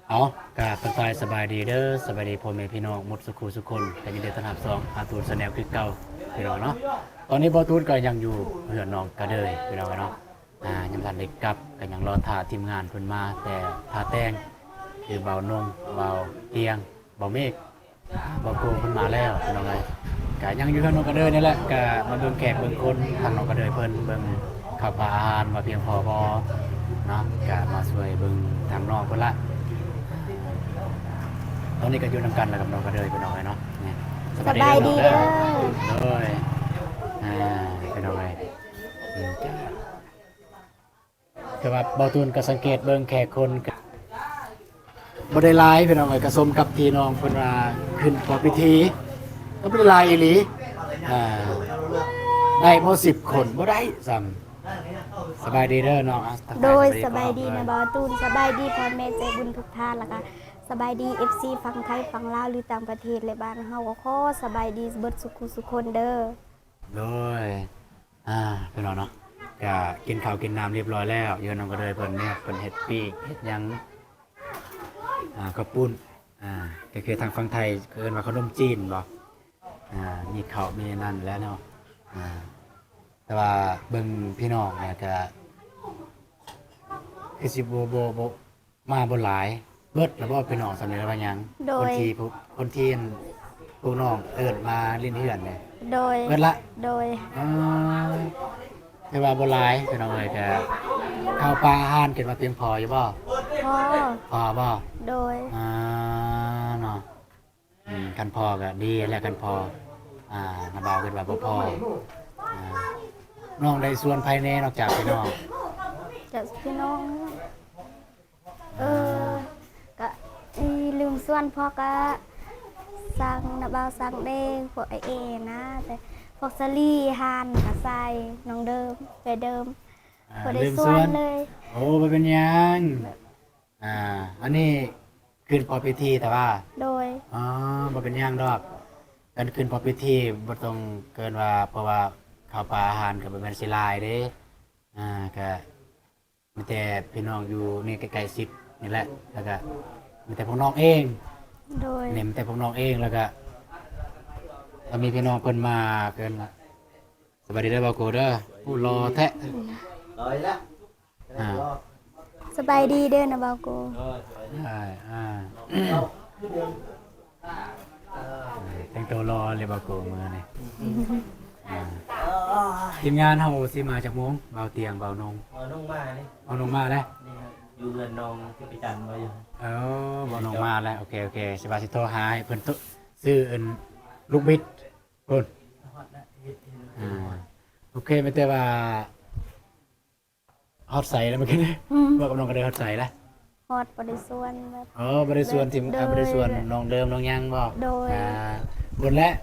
ເອົາ ກາບທັກທາຍສະບາຍດີເດີ ສະບາຍດີພໍ່ແມ່ພີ່ນ້ອງໝົດສູ່ຄູ່ສູ່ຄົນ ກະຍິນດີຕ້ອນຮັບຊ່ອງອາຕູນແຊນແນວຄືເກົ່າ ພີ່ນ້ອງເນາະ. ຕອນນີ້ບ່າວຕູນກະຍັງຢູ່ເຮືອນນ້ອງກະເດີຍ ພີ່ນ້ອງເນາະ. ອ່າ ຍັງບໍ່ທັນໄດ້ກັບ ກະຍັງລໍຖ້າທີມງານເພິ່ນມາແຕ່ທ່າແຕ່ງ ຄືບ່າວນົງ ບ່າວຕຽງ ບ່າວເມກ ບ່າວໂກເພິ່ນມາແລ້ວ ພີ່ນ້ອງເອີຍ. ກະຍັງຢູ່ເຮືອນນ້ອງກະເດີຍນີ້ແຫຼະ ກະມາເບິ່ງແຂກເບິ່ງຄົນ ທາງນ້ອງກະເດີຍເພິ່ນເບິ່ງເຂົ້າປາອາຫານວ່າພຽງພໍບໍ່ເນາະ ກະມາຊ່ວຍເບິ່ງທາງນ້ອງເພິ່ນລະ. ຕອນນີ້ກະຢູ່ນຳກັນລະກັບນ້ອງກະເດີຍ ພີ່ນ້ອງເອີຍເນາະ. ນີ້ ສະບາຍດີເດີ ໂດຍ ອ່າ ພີ່ນ້ອງເອີຍ ຄືວ່າບ່າວຕູນກະສັງເກດເບິ່ງແຂກຄົນກະບໍ່ໄດ້ຫຼາຍ ພີ່ນ້ອງເອີຍ. ກະສົມກັບທີ່ນ້ອງເພິ່ນວ່າຂຶ້ນປະກອບພິທີ ກະບໍ່ໄດ້ຫຼາຍອີ່ຫຼີ ອ່າ ໄດ້ບໍ່ສິບຄົນ ບໍ່ໄດ້ຊ້ຳ. ສະບາຍດີເດີນ້ອງ ອ່າ ທັກທາຍ ໂດຍ ສະບາຍດີ ສະບາຍດີນະບ່າວຕູນ ສະບາຍດີພໍ່ແມ່ໃຈບຸນທຸກທ່ານ ລະກະສະບາຍດີເອັຟຊີຝັ່ງໄທ ຝັ່ງລາວ ຫຼືຕ່າງປະເທດ ແລະບ້ານເຮົາ ກະຂໍສະບາຍດີເບິດສູ່ຄູ່ສູ່ຄົນເດີ. ໂດຍ ອ່າ ພີ່ນ້ອງເນາະ ກະກິນເຂົ້າກິນນ້ຳຮຽບຮ້ອຍແລ້ວ ຢູ່ນຳກະເດີຍເພິ່ນນີ້ ເພິ່ນເຮັດປີ້ງເຮັດຫຍັງ ອ່າ ເຂົ້າປຸ້ນ ອ່າ ກະຄືທາງຝັ່ງໄທເອີ້ນວ່າຂະໜົມຈີນບໍ ອ່າ ມີເຂົ້າມີອັນນັ້ນແຫຼະເນາະ. ອ່າ ແຕ່ວ່າເບິ່ງພີ່ນ້ອງແລ້ວກະຄືຊິບໍ່ ບໍ່ ບໍ່ ມາບໍ່ຫຼາຍ ເບິດລະບໍ່ພີ່ນ້ອງ ສ່ຳນີ້ລະວ່າຍັງ? ໂດຍ ຄົນທີ່ ຄົນທີ່ອັນ ພວກນ້ອງເອີ້ນມາຫຼິ້ນເຮືອນນີ້ ໂດຍ ເບິດລະ ໂດຍ ອ່າ ແຕ່ວ່າບໍ່ຫຼາຍ ພີ່ນ້ອງເອີຍ ກະເຂົ້າປາອາຫານ ຄິດວ່າພຽງພໍຢູ່ບໍ່? ພໍ ພໍບໍ່? ໂດຍ ອ່າ ເນາະ ອືມ ຄັນພໍກະດີແຫຼະ ຄັນພໍ ອ່າ ນ້າບ່າວຄິດວ່າບໍ່ພໍ. ອ່າ ນ້ອງໄດ້ຊວນໃຜແດ່ນອກຈາກພີ່ນ້ອງ? ຈາກພີ່ນ້ອງ ເອີ ກະ ອີ ລືມຊວນ ພວກກະ ຊ່າງ ນ້າບ່າວ ຊ່າງແດງ ພວກອ້າຍເອນະ ແຕ່ພວກສາລີ ຮານ ກະຊາຍ ນ້ອງເດີມ ເອື້ອຍເດີມ ອ່າ ບໍ່ໄດ້ຊວນເລີຍ. ໂອ້ ບໍ່ເປັນຫຍັງ ອ່າ ອັນນີ້ຂຶ້ນປະກອບພິທີແຕ່ວ່າ ໂດຍ ອໍ ບໍ່ເປັນຫຍັງດອກ ການຂຶ້ນປະກອບພິທີບໍ່ຕ້ອງເກີນວ່າ ເພາະວ່າເຂົ້າປາອາຫານກະບໍ່ແມ່ນຊິຫຼາຍເດ້ ອ່າ ກະ ມີແຕ່ພີ່ນ້ອງຢູ່ໃນໃກ້ໆຊິດນີ້ແຫຼະ ແລ້ວກະມີແຕ່ພວກນ້ອງເອງ ໂດຍ ນີ້ມີແຕ່ພວກນ້ອງເອງ ແລ້ວກະ ກະມີພີ່ນ້ອງເພິ່ນມາເກີນລະ. ສະບາຍດີເດີບ່າວໂກເດີ ໂອ້ ຫຼໍ່ແທ້ ຫຼໍ່ອີກແລ້ວ ອ່າ ສະບາຍດີເດີນະບ່າວໂກ ອ່າ ອ່າ ແຕ່ງໂຕຫຼໍ່ເລີຍບ່າວໂກມື້ນີ້. ອ່າ ທີມງານເຮົາຊິມາຈັກໂມງ? ບ່າວຕຽງ ບ່າວນົງ ບ່າວນົງມານີ້ ບ່າວນົງມາແລ້ວ ນີ້ ຢູ່ເຮືອນນ້ອງທິດພະຈັນບໍ່ຢູ່ ເອີ ບ່າວນົງມາແລ້ວ ໂອເຄ ໂອເຄ ຊິວ່າຊິໂທຫາໃຫ້ເພິ່ນຊື້ອັນລູກບິດພຸ້ນ ອ່າ ໂອເຄ ມີແຕ່ວ່າ ຮອດໃສແລ້ວມື້ກີ້ນີ້? ອືມ ເວົ້າກັບນ້ອງກະເດີຍ ຮອດໃສລະ? ຮອດ ບໍ່ໄດ້ຊວນແບບ ອໍ ບໍ່ໄດ້ຊວນທີມ ໂດຍ ອ່າ ບໍ່ໄດ້ຊວນນ້ອງເດີມນ້ອງຍັງບໍ? ໂດຍ ອ່າ ພຸ້ນແຫຼະ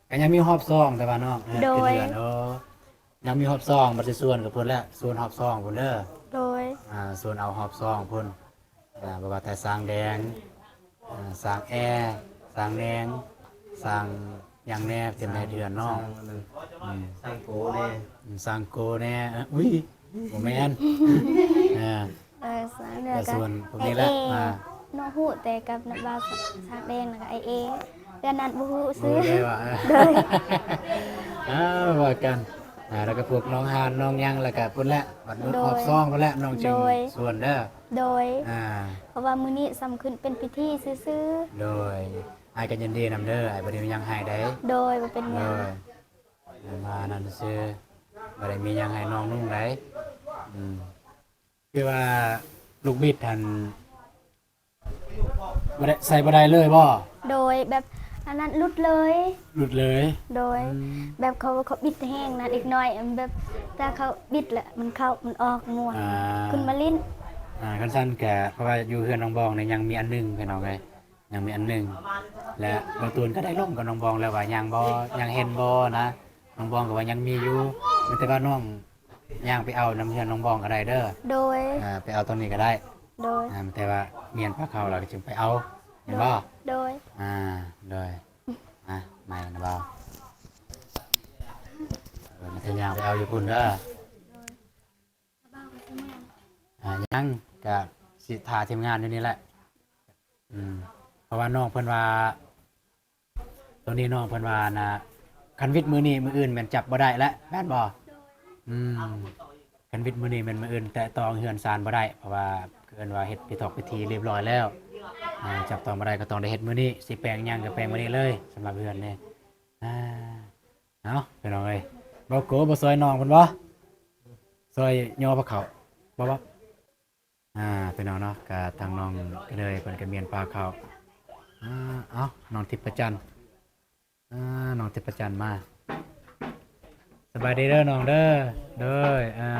ກະຍັງມີຮອບສອງແຕ່ວ່ານ້ອງ ໂດຍ ເອີ ຍັງມີຮອບສອງ ບໍ່ໄດ້ຊວນກະພຸ້ນແຫຼະ ຊວນຮອບສອງພຸ້ນເດີ ໂດຍ ອ່າ ຊວນເອົາຮອບສອງພຸ້ນ. ອ່າ ບໍ່ວ່າແຕ່ຊ່າງແດງ ອ່າ ຊ່າງແອ ຊ່າງແນງ ຊ່າງຫຍັງແດ່ ເຕັມໃນເຮືອນເນາະ ຊ່າງອັນນັ້ນ ອືມ ຊ່າງໂກແດ່ ອືມ ຊ່າງໂກແດ່ ເອີ ອຸ້ຍ ບໍ່ແມ່ນ ເອີ ເອີ ຊ່າງແດງ ກະສ່ວນພວກນີ້ແຫຼະ ເອເອ ອ່າ ນ້ອງຮູ້ແຕ່ກັບນ້າບ່າວຊ່າງແດງ ແລ້ວກະອ້າຍເອ ເລື່ອງນັ້ນບໍ່ຮູ້ຊື່ ບໍ່ໄດ້ວ່າ ໂດຍ ອ່າ ວ່າກັນ ອ່າ ແລ້ວກະພວກນ້ອງຮານນ້ອງຫຍັງ ແລ້ວກະພຸ້ນແຫຼະ ບັດມື້ ໂດຍ ຮອບສອງພຸ້ນແຫຼະ ນ້ອງຈຶ່ງ ໂດຍ ຊວນເດີ ໂດຍ ອ່າ ເພາະວ່າມື້ນີ້ສ່ຳຂຶ້ນເປັນພິທີຊື່ໆ ໂດຍ ອ້າຍກະຍິນດີນຳເດີ ອ້າຍບໍ່ໄດ້ມີຫຍັງໃຫ້ໃດ ໂດຍ ບໍ່ເປັນຫຍັງ ໂດຍ ມານັ້ນຊື່ ບໍ່ໄດ້ມີຫຍັງໃຫ້ນ້ອງນຸ່ງໃດ ອືມ ຄືວ່າລູກບິດຫັ້ນ ບໍ່ໄດ້ ໃສ່ບໍ່ໄດ້ເລີຍບໍ່? ໂດຍ ແບບອັນນັ້ນຫຼຸດເລີຍ ຫຼຸດເລີຍ ໂດຍ ອືມ ແບບເຂົາ ເຂົາບິດແຮງນະ ເດັກນ້ອຍ ແບບ ຖ້າເຂົາບິດລະມັນເຂົ້າ ມັນອອກ ມ່ວນ ອ່າ ຂຶ້ນມາຫຼິ້ນ ອ່າ ຄັນຊັ້ນກະ ເພາະວ່າຢູ່ເຮືອນນ້ອງບອງນີ້ຍັງມີອັນໜຶ່ງ ພີ່ນ້ອງເອີຍ ຍັງມີອັນໜຶ່ງ ແລະ ບ່າວຕູນກະໄດ້ລົມກັບນ້ອງບອງແລ້ວວ່າຍັງບໍ່ ຍັງເຫັນບໍ່ນະ ນ້ອງບອງກະວ່າຍັງມີຢູ່ ມີແຕ່ວ່ານ້ອງ ຍ່າງໄປເອົານຳເຮືອນນ້ອງບອງກະໄດ້ເດີ ໂດຍ ອ່າ ໄປເອົາຕອນນີ້ກະໄດ້ ໂດຍ ອ່າ ແຕ່ວ່າມ້ຽນພາເຂົ້າແລ້ວກະຈຶ່ງໄປເອົາ ແມ່ນບໍ່? ໂດຍ ອ່າ ໂດຍ ອ່າ ມານະບ່າວ ເອີ ມັນຈະຍ່າງໄປເອົາຢູ່ພຸ້ນເດີ ອ່າ ຍັງ ກະຊິຖ້າທີມງານຢູ່ນີ້ແຫຼະ ອືມ ເພາະວ່ານ້ອງເພິ່ນວ່າ ຕອນນີ້ນ້ອງເພິ່ນວ່ານະ ຄັນວິດມື້ນີ້ ມື້ອື່ນແມ່ນຈັບບໍ່ໄດ້ແລ້ວ ແມ່ນບໍ່? ອືມ ຄັນວິດມື້ນີ້ແມ່ນມື້ອື່ນແຕະຕ້ອງເຮືອນຊານບໍ່ໄດ້ ເພາະວ່າເອີ້ນວ່າເຮັດພິທອກພິທີຮຽບຮ້ອຍແລ້ວ ອາ ຈັບຕ້ອງບໍ່ໄດ້ ກໍຕ້ອງໄດ້ເຮັດມື້ນີ້ ຊິແປງຫຍັງກໍແປງມື້ນີ້ເລີຍ ສຳລັບເຮືອນນີ້ ອາ ເອົາ ພີ່ນ້ອງເອີຍ ບໍ່ໂກ ບໍ່ຊ່ອຍນ້ອງເພິ່ນບໍ່? ຊ່ອຍຍໍພາເຂົ້າ ບໍ່ ບໍ່ ອ່າ ພີ່ນ້ອງເນາະ ກະທາງນ້ອງກະເລີຍເພິ່ນກະມ້ຽນພາເຂົ້າ ອ່າ ເອົ້າ ນ້ອງທິບພະຈັນ ອ່າ ນ້ອງທິບພະຈັນມາ ສະບາຍດີເດີນ້ອງເດີ ໂດຍ ອ່າ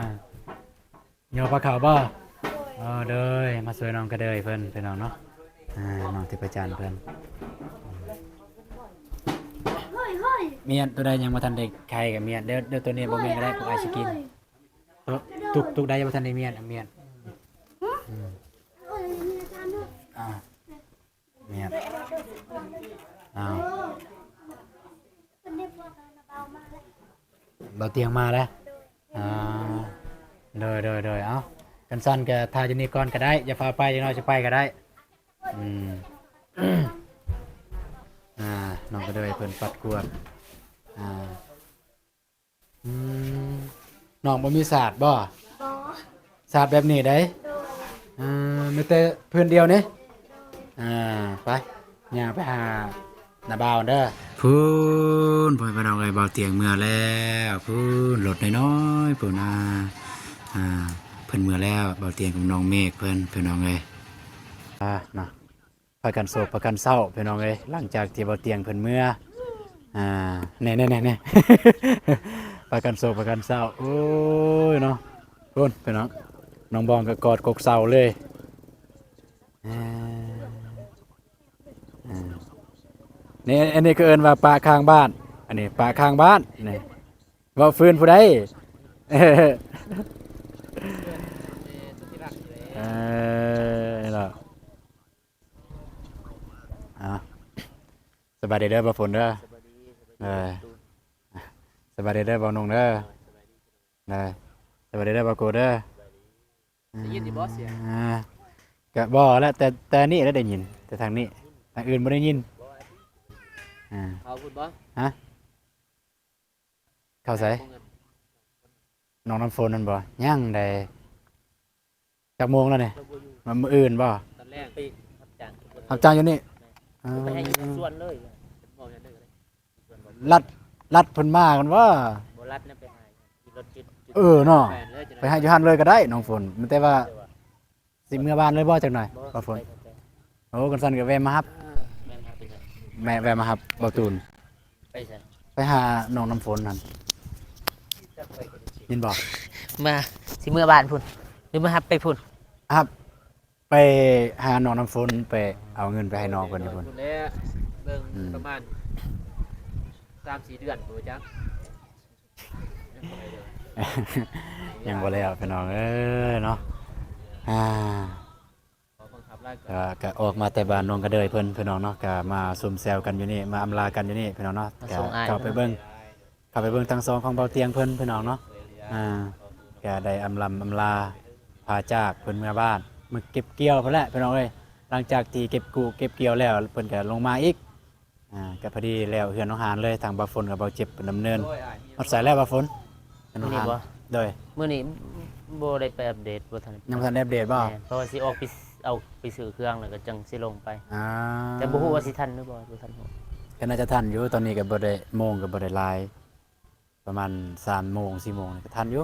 ຍໍພາເຂົ້າບໍ່? ອໍ ໂດຍ ມາຊ່ວຍນ້ອງກະເລີຍເພິ່ນ ພີ່ນ້ອງເນາະ ອ່າ ນ້ອງທິບພະຈັນເພິ່ນ ມ້ຽນ ໂຕໃດຍັງບໍ່ທັນໄດ້ໄຂກະມ້ຽນ ດຽວ ດຽວໂຕນີ້ບໍ່ມ້ຽນກະໄດ້ ພວກອ້າຍຊິກິນ ເອີ ຕຸກ ຕຸກໃດບໍ່ທັນໄດ້ມ້ຽນ ມ້ຽນ ອືມ ອ່າ ມ້ຽນ ອ້າວ ບ່າວຕຽງມາແລ້ວ ອ່າ ໂດຍ ໂດຍ ໂດຍ ເອົ້າ ຄັນຊັ້ນກະຖ້າຢູ່ນີ້ກ່ອນກະໄດ້ ຢ່າຟ້າວໄປ ຈັກໜ້ອຍຊິໄປກະໄດ້ ອືມ ອ່າ ນ້ອງກະເລີຍເພິ່ນປັດກວາດ ອ່າ ອືມ ນ້ອງບໍ່ມີສາດບໍ່? ບໍ່ ສາດແບບນີ້ໃດ໋ ໂດຍ ອ່າ ມີແຕ່ພື້ນດຽວນີ້ ໂດຍ ອ່າ ໄປ ຍ່າງໄປຫານ້າບ່າວເດີ ພຸ້ນ ພໍ່ແມ່ພີ່ນ້ອງເອີຍ ບ່າວຕຽງເມືອແລ້ວ ພຸ້ນ ລົດນ້ອຍໆ ພຸ້ນ ອ່າ ອ່າ ເພິ່ນເມືອແລ້ວ ບ່າວຕຽງກັບນ້ອງເມກເພິ່ນ ພີ່ນ້ອງເອີຍ ອ່າ ເນາະ. ພາກັນໂສກພາກັນເສົ້າພີ່ນ້ອງເອີຍ ຫຼັງຈາກທີ່ບ່າວຕຽງເພິ່ນເມືອ ອ່າ ແນ່ໆໆໆ ພາກັນໂສກພາກັນເສົ້າ ໂອ້ຍເນາະ ພຸ້ນພີ່ນ້ອງ ນ້ອງບອງກໍກອດກົກເສົ້າເລີຍ ອ່າ ອ່າ ນີ້ ອັນນີ້ກໍເອີ້ນວ່າປະຂ້າງບ້ານ ອັນນີ້ປະຂ້າງບ້ານນີ້ ເວົ້າຟື້ນຜູ້ໃດ ເອີ ເອີ ນີ້ລະ. ອ່າ ສະບາຍດີເດີບ່າວຝົນເດີ ສະບາຍດີ ເອີ ສະບາຍດີເດີບ່າວນົງເດີ ເອີ ສະບາຍດີເດີບ່າວໂກເດີ ສະບາຍດີ ໄດ້ຍິນຢູ່ບໍ່ສຽງ? ອ່າ ກະບໍ່ແຫຼະ ແຕ່ ແຕ່ນີ້ລະໄດ້ຍິນ ແຕ່ທາງນີ້ ທາງອື່ນບໍ່ໄດ້ຍິນ ບໍ່ ອ່າ ເຂົ້າພຸ້ນບໍ່? ຮະ? ເຂົ້າໃສ? ນ້ອງນ້ຳຝົນນັ້ນບໍ່? ຍັງໃດ. ຈັກໂມງແລ້ວນີ້? ມາມື້ອື່ນບໍ່? ຕອນແລງໄປຮັບຈ້າງ ຮັບຈ້າງຢູ່ນີ້ ແມ່ນ ເອີ ໄປໃຫ້ຢູ່ສວນເລີຍ ເວົ້າແນວໃດກໍໄດ້ ລັດ ລັດເພິ່ນມາກັນບໍ່? ບໍ່ລັດນະ ໄປຫາ ຂີ່ລົດ ເອີເນາະ ໄປໃຫ້ຢູ່ຫັ້ນເລີຍກໍໄດ້ນ້ອງຝົນ ແຕ່ວ່າ ຊິເມືອບ້ານເລີຍບໍ່ຈັກໜ່ອຍ? ບໍ່ ບໍ່ຝົນ ໂອ້ ຄັນຊັ້ນກໍແວ່ມາຮັບ ແວ່ມາຮັບ ແວ່ມາຮັບບ່າວຕູນ ໄປໃສ? ໄປຫານ້ອງນ້ຳຝົນຫັ້ນ ຍິນບໍ່? ມາ ຊິເມືອບ້ານພຸ້ນ ຫຼືມາຮັບໄປພຸ້ນ? ຮັບໄປຫານ້ອງນ້ຳຝົນ ໄປເອົາເງິນໄປໃຫ້ນ້ອງເພິ່ນຢູ່ພຸ້ນ ເບິ່ງ ອືມ ປະມານສາມສີ່ເດືອນ ບໍ່ຈັກ. ຍັງບໍ່ແລ້ວພີ່ນ້ອງເອີຍເນາະ ອ່າ ກໍ ກໍອອກມາແຕ່ບ້ານນ້ອງກະເດີຍເພິ່ນພີ່ນ້ອງເນາະ ກໍມາຊຸມແຊວກັນຢູ່ນີ້ ມາອຳລາກັນຢູ່ນີ້ພີ່ນ້ອງເນາະ ກໍເຂົ້າໄປເບິ່ງ ເຂົ້າໄປເບິ່ງທັງສອງຂອງເບົາຕຽງເພິ່ນພີ່ນ້ອງເນາະ ອ່າ ກໍໄດ້ອຳລຳອຳລາ ພາຈາກເພິ່ນເມືອບ້ານ ມື້ເກັບກ່ຽວພຸ້ນແຫຼະພີ່ນ້ອງເອີຍ ຫຼັງຈາກທີ່ເກັບກູ້ເກັບກ່ຽວແລ້ວ ເພິ່ນກໍລົງມາອີກ ອ່າ ກໍພໍດີແລ້ວເຮືອນນ້ອງຫານເລີຍ ທາງບ່າວຝົນກັບບ່າວເຈັບເພິ່ນດຳເນີນ ຮອດໃສແລ້ວບ່າວຝົນ? ມື້ນີ້ບໍ່? ໂດຍ ມື້ນີ້ບໍ່ໄດ້ໄປອັບເດດ ບໍ່ທັນ ຍັງບໍ່ທັນໄດ້ອັບເດດບໍ່? ແມ່ນ ເພາະວ່າຊິອອກໄປ ເອົາໄປຊື້ເຄື່ອງ ແລ້ວກໍຈັ່ງຊິລົງໄປ ອ່າ ແຕ່ບໍ່ຮູ້ວ່າຊິທັນຫຼືບໍ່ ບໍ່ທັນຮູ້ ກໍໜ້າຈະທັນຢູ່ ຕອນນີ້ກໍບໍ່ໄດ້ ໂມງກໍບໍ່ໄດ້ຫຼາຍ ປະມານສາມໂມງ ສີ່ໂມງນີ້ກໍທັນຢູ່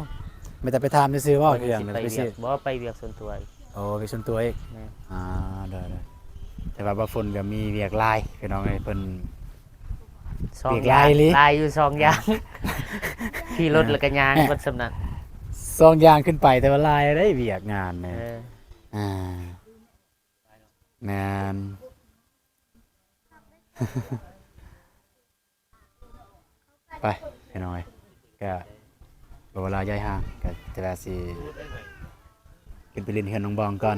ມີແຕ່ໄປຖາມຊື່ໆ ບໍ່ ເຄື່ອງ ຫຼືໄປວຽກ ບໍ່ ໄປວຽກສ່ວນຕົວອີກ ໂອ້ ວຽກສ່ວນຕົວອີກ ແມ່ນ ອ່າ ໂດຍໆ ແຕ່ວ່າບ່າວຝົນກໍມີວຽກຫຼາຍພີ່ນ້ອງເອີຍ ເພິ່ນ ສອງ ວຽກຫຼາຍອີ່ຫຼີ ຫຼາຍຢູ່ສອງຢ່າງ ຂີ່ລົດແລ້ວກໍຍ່າງ ເບິດສ່ຳນັ້ນ ສອງຢ່າງຂຶ້ນໄປ ແຕ່ວ່າຫຼາຍເດ້ວຽກງານນີ້ ເອີ ອ່າ ແມ່ນ. ໄປພີ່ນ້ອງເອີຍ ກະບໍ່ເວລາຍ້າຍຫ້າງ ກະຈະວ່າຊິຂຶ້ນໄປຫຼິ້ນເຮືອນນ້ອງບອງກ່ອນ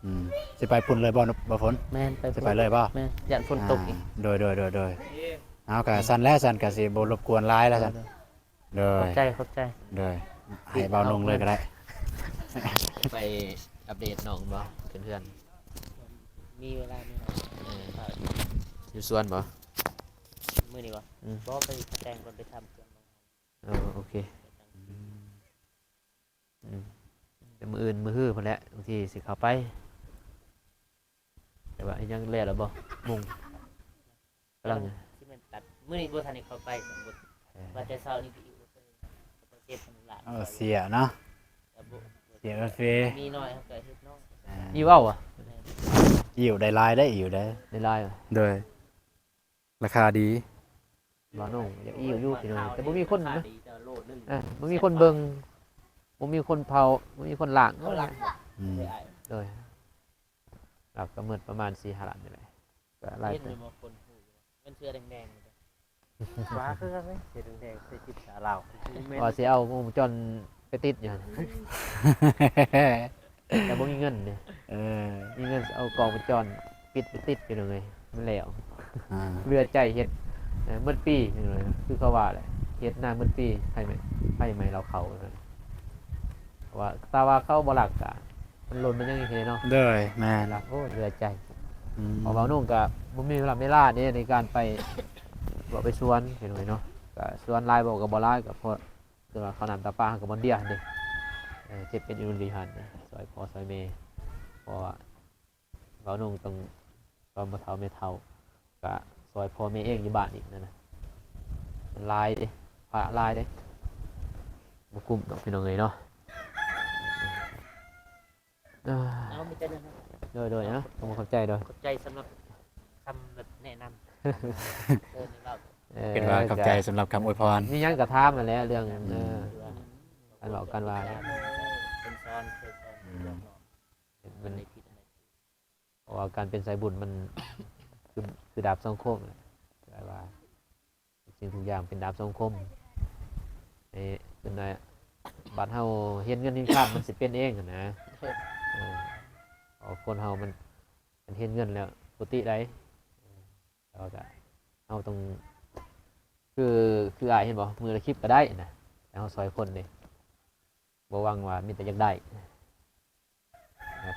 ອືມ ຊິໄປພຸ້ນເລີຍບໍ່ ບ່າວຝົນ? ແມ່ນ ໄປ ຊິໄປເລີຍບໍ່? ແມ່ນ ຢ້ານຝົນຕົກອີກ ອ່າ ໂດຍໆໆ ເອົາ ກະຊັ້ນແຫຼະ ຊັ້ນກະຊິບໍ່ລົບກວນຫຼາຍແລ້ວຊັ້ນ ໂດຍ ໂດຍ ຂອບໃຈ ຂອບໃຈ ໂດຍ ໃຫ້ບ່າວນົງເລີຍກໍໄດ້ ໄປອັບເດດນ້ອງບໍ່ ເປັນເພື່ອນ ມີເວລາມີໜ້ອຍ ເອີ ຢູ່ສວນບໍ່? ມື້ນີ້ບໍ່? ອືມ ບໍ່ ໄປແຕ່ງລົດ ໄປທຳເຄື່ອງ. ເອີ ໂອເຄ ອືມ ແຕ່ມື້ອື່ນມື້ຮືພຸ້ນແຫຼະ ບາງທີຊິເຂົ້າໄປ. ແຕ່ວ່າຍັງແລ້ວບໍ່? ມຸງ ກຳລັງ ຊິແມ່ນຕັດ ມື້ນີ້ບໍ່ທັນໄດ້ເຂົ້າໄປ ເອີ ວ່າແຕ່ເຊົ້ານີ້ໄປອີກ ເອີ ເສຍເນາະ ເສຍເອີເຟ ມີໜ້ອຍເຮົາກໍເຮັດເນາະ ອ່າ ອີ່ວເອົາ ແມ່ນ ອີ່ວໄດ້ຫຼາຍເດ້ ອີ່ວໄດ້ ໄດ້ຫຼາຍ ໂດຍ ລາຄາດີ ບ່າວໂໜ່ງຢາກອີ່ວຢູ່ພີ່ນ້ອງ ແຕ່ບໍ່ມີຄົນນະ ເອີ ບໍ່ມີຄົນເບິ່ງ ບໍ່ມີຄົນເຝົ້າ ບໍ່ມີຄົນລ້າງ ອືມ ໂດຍ ຫຼັກກໍໝົດປະມານສີ່ຫ້າລ້ານນີ້ແຫຼະ ກໍຫຼາຍ ເຫັນ ເປັນບໍ່ຄົນຮູ້ຢູ່ ເງິນເສື້ອແດງໆ ວ່າຄືກັນເລີຍ ເສື້ອແດງໆ ໃສ່ຊຸດສາລາວ ວ່າຊິເອົາວົງວົງຈອນໄປຕິດຢູ່ຫັ້ນ ແຕ່ບໍ່ມີເງິນເດ້ ເອີ ມີເງິນເອົາກ້ອງວົງຈອນປິດໄປຕິດ ພີ່ນ້ອງເອີຍ ມັນແລ້ວ ອ່າ ເຫຼືອໃຈເຮັດ ເອີ ໝົດປີ ພີ່ນ້ອງເອີຍ ຄືເຂົາວ່າແຫຼະ ເຮັດນາໝົດປີ ໄຟໄໝ້ ໄຟໄໝ້ລາວເຂົ້າ ວ່າ ແຕ່ວ່າເຂົາບໍ່ລັກກະ ມັນຫຼົ່ນມັນຍັງເຮັດເນາະ ໂດຍ ແມ່ນ ລັກ ໂອ້ ເຫຼືອໃຈ ອືມ ເພາະວ່ານ້ອງກະບໍ່ມີເວລາເວລາເດ້ ໃນການໄປ ເວາະໄປສວນ ພີ່ນ້ອງເອີຍເນາະ ກະສວນຫຼາຍບໍ່ ກະບໍ່ຫຼາຍ ກະພໍ ຄືວ່າເຂົ້ານ້ຳປະປາເຮົາກໍບໍ່ເດຍຫັ້ນເດ້ ເອີ ເຈັບເປັນອີ່ຫຼີຫັ້ນ ຊ່ອຍພໍ່ຊ່ອຍແມ່ ເພາະວ່າ ບ່າວໜຸ່ມຕ້ອງ ຕອນບໍ່ເຖົ້າແມ່ເຖົ້າ ກະຊ່ອຍພໍ່ແມ່ເອງຢູ່ບ້ານອີກນັ້ນນະ ມັນຫຼາຍເດ້ ພາລະຫຼາຍເດ້ ບໍ່ກຸ້ມດອກພີ່ນ້ອງເອີຍເນາະ ເອົາ ມີແຕ່ນັ້ນນະ ໂດຍໆ ເນາະ ຂອບໃຈ ໂດຍ ຂອບໃຈສຳລັບຄຳແບບແນະນຳ ເອີ ເອີ ເປັນວ່າຂອບໃຈສຳລັບຄຳອວຍພອນ ມີຫຍັງກໍຖາມຫັ້ນແຫຼະ ເລື່ອງ ອືມ ເອີ ການເວົ້າການວ່າ ເພິ່ນສອນ ເພິ່ນສອນ ອືມ ມັນ ເພາະວ່າການເປັນສາຍບຸນມັນ ຄື ຄືດາບສອງຄົມແຫຼະ ແບບວ່າ ທຸກສິ່ງທຸກຢ່າງເປັນດາບສອງຄົມ ເອີ ເປັນວ່າ ບາດເຮົາເຮັດເງິນເຮັດຄຳ ມັນຊິເປັນເອງຫັ້ນນະ ເອີ ເພາະຄົນເຮົາມັນ ມັນເຮັດເງິນແລ້ວ ປົກກະຕິໄດ໋ ເອີ ແຕ່ວ່າກະ ເຮົາຕ້ອງ ຄື ຄືອ້າຍເຫັນບໍ່ ມື້ລະຄລິບກະໄດ້ນະ ແຕ່ເຮົາຊ່ອຍຄົນເດ້ ບໍ່ຫວັງວ່າມີແຕ່ຢາກໄດ້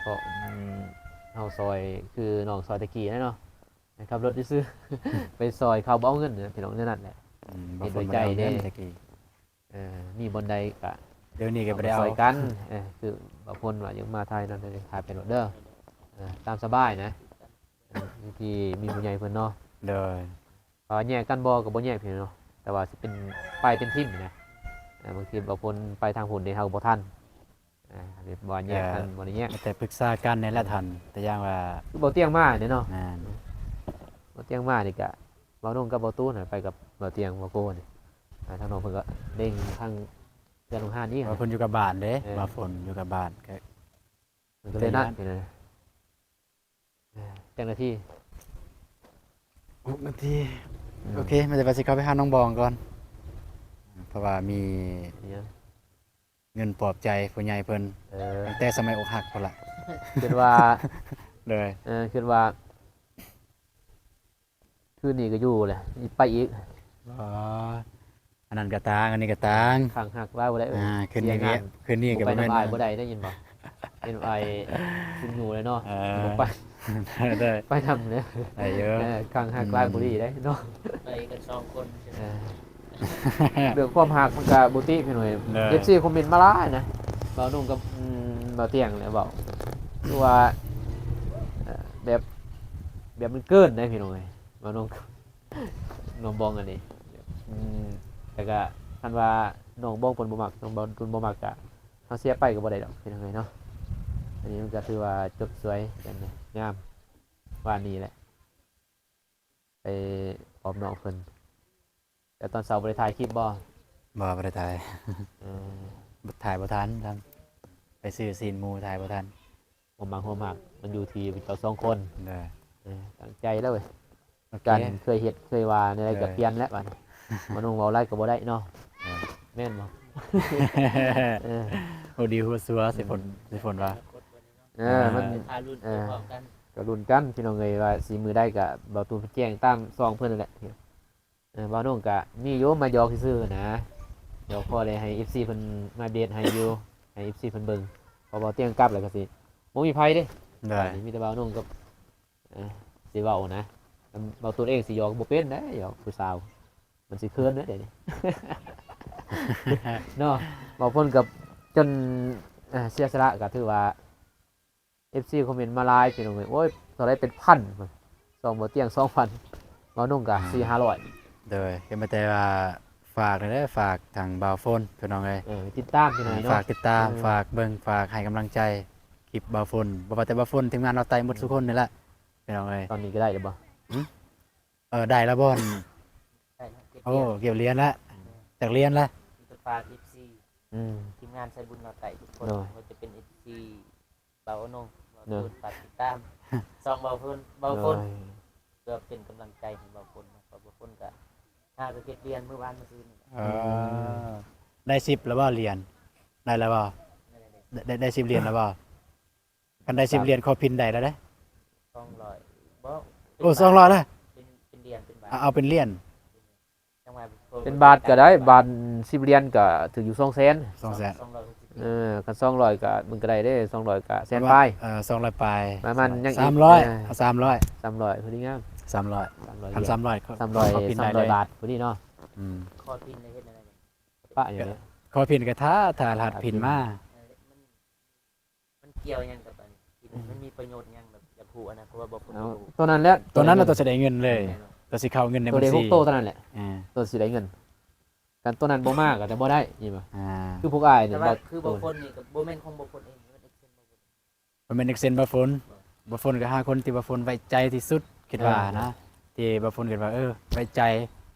ເພາະ ອືມ ເຮົາຊ່ອຍ ຄືນ້ອງຊ່ອຍແຕ່ກີ້ແຫຼະເນາະ ໃຫ້ຂັບລົດຊື່ໆ ໄປຊ່ອຍເຂົາບໍ່ເອົາເງິນນະ ພີ່ນ້ອງ ແນວນັ້ນແຫຼະ ອືມ ເຫັນດ້ວຍໃຈເດ້ ແຕ່ກີ້ ເອີ ມີບ່ອນໃດກະ ດຽວນີ້ກໍບໍ່ໄດ້ເອົາ ຊ່ອຍກັນ ເອີ ຄືບາງຄົນວ່າຢາກມາຖ່າຍນັ້ນຖ່າຍນີ້ ຖ່າຍໄປໂລດເດີ ເອີ ຕາມສະບາຍນະ ເອີ ທີ່ມີຜູ້ໃຫຍ່ເພິ່ນເນາະ ໂດຍ ວ່າແຍກກັນບໍ່ກໍບໍ່ແຍກ ພີ່ນ້ອງເນາະ ແຕ່ວ່າຊິເປັນ ໄປເປັນທີມນີ້ນະ ເອີ ບາງທີບາງຄົນໄປທາງພຸ້ນເດ້ ເຮົາກໍບໍ່ທັນ ເອີ ບໍ່ວ່າແຍກກັນ ເອີ ບໍ່ໄດ້ແຍກ ແຕ່ປຶກສາກັນນີ້ແຫຼະທ່ານ ແຕ່ຢ່າງວ່າ ຄືບໍ່ຕຽງມາເດ້ເນາະ ແມ່ນ ບໍ່ຕຽງມານີ້ກະ ບ່າວນົງກັບບ່າວຕູນຫັ້ນ ໄປກັບບ່າວຕຽງ ບ່າວໂກນີ້ ອ່າ ທາງນ້ອງເພິ່ນກໍເລັງທາງເຮືອນໂຮງຮານນີ້ ເພິ່ນຢູ່ກັບບ້ານເດ້ ເອີ ບ່າວຝົນຢູ່ກັບບ້ານ ກໍ ມັນກໍເລີຍນັດຢູ່ນະ ເອີ ຈັກນາທີ? ຫົກນາທີ ອືມ ໂອເຄ ມີແຕ່ວ່າຊິເຂົ້າໄປຫານ້ອງບອງກ່ອນ ເພາະວ່າມີ ເອີ ເງິນປອບໃຈຜູ້ໃຫຍ່ເພິ່ນ ເອີ ຕັ້ງແຕ່ສະໄໝອົກຫັກພຸ້ນລະ ຄິດວ່າ ໂດຍ ເອີ ຄິດວ່າ ຄືນນີ້ກໍຢູ່ແຫຼະ ໄປອີກ ອໍ ອັນນັ້ນກໍຕ່າງ ອັນນີ້ກໍຕ່າງ ຄ້າງຮັກຫຼາຍບໍ່ໄດ້ ອ່າ ຄືນນີ້ ຄືນນີ້ກໍບໍ່ແມ່ນ ບໍ່ໄປນຳອ້າຍບໍ່ໄດ້ ໄດ້ຍິນບໍ່? ເຫັນອ້າຍຊຸມຢູ່ແລ້ວເນາະ ເອີ ບໍ່ໄປ ໄດ້ ໄປນຳເນາະ ໄດ້ຢູ່ ເອີ ຄ້າງຮັກຫຼາຍບໍ່ດີເດ້ເນາະ ໄປກັນສອງຄົນ ເອີ ເລື່ອງຄວາມຮັກມັນກໍບໍ່ຕິພີ່ນ້ອງເອີຍ ເອີ ເອັຟຊີຄອມເມັນມາຫຼາຍນະ ບ່າວນຸ່ງກັບ ອືມ ບ່າວຕຽງແຫຼະເວົ້າ ຄືວ່າ ເອີ ແບບ ແບບມັນເກີນໄດ໋ພີ່ນ້ອງເອີຍ ບ່າວນຸ່ງກັບນ້ອງບອງອັນນີ້ ອືມ ແຕ່ກໍຄັນວ່ານ້ອງບອງເພິ່ນບໍ່ມັກ ນ້ອງບອງເພິ່ນບໍ່ມັກ ກໍເຮົາເສຍໄປກໍບໍ່ໄດ້ດອກພີ່ນ້ອງເອີຍເນາະ ອັນນີ້ມັນກໍຖືວ່າຈົບສວຍກັນງາມ ປະມານນີ້ແຫຼະ ໄປອອບນ້ອງເພິ່ນ ແລ້ວຕອນເຊົ້າບໍ່ໄດ້ຖ່າຍຄລິບບໍ່? ບໍ່ ບໍ່ໄດ້ຖ່າຍ ເອີ ຖ່າຍບໍ່ທັນ ໄປຊື້ຊີ້ນໝູຖ່າຍບໍ່ທັນ ຄວາມມັກຄວາມຮັກມັນຢູ່ທີ່ເຈົ້າສອງຄົນ ເອີ ຕັ້ງໃຈແລ້ວເວີຍ ໂອເຄ ການເຄີຍເຮັດເຄີຍວ່າແນວໃດກໍ ເອີ ປ່ຽນແລ້ວບາດນີ້ ມານຸ່ງເວົ້າຫຼາຍກໍບໍ່ໄດ້ເນາະ ເອີ ແມ່ນບໍ່? ເອີ ຮູ້ດີຮູ້ຊົ່ວ ຊິຝົນ ຊິຝົນວ່າ ເອີ ມັນ ເອີ ກໍລຸ້ນກັນພີ່ນ້ອງເອີຍ ວ່າຊິມື້ໃດກໍເວົ້າຕູນແຈ້ງຕາມຊ່ອງເພິ່ນນັ້ນແຫຼະ ເອີ ບ່າວນຸ່ງກະມີຢູ່ມາຢອກຊື່ໆນະ ຢອກພໍໄດ້ໃຫ້ເອັຟຊີເພິ່ນມາອັບເດດໃຫ້ຢູ່ ໃຫ້ເອັຟຊີເພິ່ນເບິ່ງ ເພາະບ່າວຕຽງກັບແລ້ວກໍຊິບໍ່ມີໃຜເດ້ ໄດ້ ມີແຕ່ບ່າວນຸ່ງກັບ ອ່າ ຊິເວົ້ານະ ເວົ້າຕົວເອງຊິຫຍອກບໍ່ເປັນເດ້ ຫຍອກຜູ້ສາວ ມັນຊິເຂີນເດ້ດຽວນີ້ ເນາະ. ບາງຄົນກໍຈົນ ອ່າ ເສຍສະຫຼະ ກໍຖືວ່າ ເອັຟຊີ ຄອມເມັນມາຫຼາຍ ພີ່ນ້ອງເອີຍ ໂອ້ຍ ເທົ່າໃດເປັນພັນ ຊ່ອງບໍ່ຕຽງ ສອງພັນ ເວົ້າໜຸ່ງກໍ ອ່າ ສີ່ຫ້າຮ້ອຍ. ໂດຍ ກໍມີແຕ່ວ່າຝາກເດີ ຝາກທາງບ່າວຝົນ ພີ່ນ້ອງເອີຍ ເອີ ຕິດຕາມພີ່ນ້ອງເນາະ ຝາກຕິດຕາມ ເອີ ຝາກເບິ່ງ ຝາກໃຫ້ກຳລັງໃຈຄລິບບ່າວຝົນ ບໍ່ວ່າແຕ່ບ່າວຝົນ ທີມງານລາວໃຕ້ໝົດ ອືມ ທຸກຄົນນີ້ແຫຼະ ພີ່ນ້ອງເອີຍ. ຕອນນີ້ກໍໄດ້ແລ້ວບໍ່? ຫື? ເອີ ໄດ້ແລ້ວບໍ່? ໄດ້ແລ້ວ ເກັບ ໂອ້ ຫຼຽນ ເກັບຫຼຽນລະ ອືມ ຈັກຫຼຽນລະ? ມີແຕ່ຝາກ ເອັຟຊີ ອືມ ທີມງານສາຍບຸນລາວໃຕ້ທຸກຄົນ ໂດຍ ບໍ່ວ່າຈະເປັນ ເອັຟຊີ ບ່າວໂອໂນ ບ່າວ ໂດຍ ໂຕນ ຝາກຕິດຕາມຊ່ອງບ່າວຝົນ ບ່າວຝົນ ໂດຍ ເພື່ອເປັນກຳລັງໃຈໃຫ້ບ່າວຝົນເນາະ ເພາະບ່າວຝົນກໍຫາກໍເກັບຫຼຽນມື້ວານມື້ຊືນນີ້ແຫຼະ. ເອີ ອືມ ໄດ້ສິບແລ້ວບໍ່ຫຼຽນ? ໄດ້ແລ້ວບໍ່? ໄດ້ ໄດ້ ໄດ້ສິບຫຼຽນແລ້ວບໍ່? ຄັນໄດ້ສິບຫຼຽນ ຂໍພິນໄດ້ແລ້ວເດ້ ສອງຮ້ອຍ ບໍ່ ໂອ້ ສອງຮ້ອຍລະ ເປັນ ເປັນຫຼຽນ ເປັນບາດ ເອົາ ເອົາເປັນຫຼຽນ ເປັນບາດກໍໄດ້ ບາດສິບຫຼຽນກໍຖືກຢູ່ສອງແສນ ສອງແສນ ສອງຮ້ອຍຫົກສິບ ເອີ ຄັນສອງຮ້ອຍກໍມັນກໍໄດ້ເດ້ ສອງຮ້ອຍກໍແສນປາຍ ເອີ ສອງຮ້ອຍປາຍ ປະມານຍັງອີກ ສາມຮ້ອຍ ເອີ ເອົາສາມຮ້ອຍ ສາມຮ້ອຍພໍດີງາມ ສາມຮ້ອຍ ຄັນສາມຮ້ອຍ ສາມຮ້ອຍ ຂໍພິນໄດ້ເລີຍ ສາມຮ້ອຍບາດພໍດີເນາະ ອືມ ຂໍພິນໄດ້ເຮັດແນວໃດ? ປະຫຍັງເນາະ ຂໍພິນກໍຖ້າ ຖ້າລະຫັດພິນມາ ເອີ ມັນ ມັນກ່ຽວຫຍັງກັບອັນນີ້? ມັນມີປະໂຫຍດຫຍັງ ແບບຢາກຮູ້ຫັ້ນນະ ເພາະວ່າບໍ່ຄົນ ເອົາ ຮູ້ ຕົວນັ້ນແຫຼະ ຕົວນັ້ນລະ ຕົວຊິໄດ້ເງິນເລີຍ ແມ່ນ ຕົວຊິເຂົ້າເງິນໃນບັນຊີ ຕົວເລກຫົກໂຕເທົ່ານັ້ນແຫຼະ ອ່າ ຕົວຊິໄດ້ເງິນ ຄັນຕົວນັ້ນບໍ່ມາກໍຈະບໍ່ໄດ້ ເຫັນບໍ່? ອ່າ ຄືພວກອ້າຍນີ້ ແຕ່ວ່າຄືບ່າວຝົນນີ້ກໍບໍ່ແມ່ນຂອງບ່າວຝົນເອງ ມັນເອັກເຊັນບ່າວຝົນ ບໍ່ແມ່ນເອັກເຊັນບ່າວຝົນ ບ່າວຝົນກໍຫາຄົນທີ່ບ່າວຝົນໄວ້ໃຈທີ່ສຸດ ຄິດວ່າ ເອີ ນະ ທີ່ບ່າວຝົນຄິດວ່າ ເອີ ໄວ້ໃຈ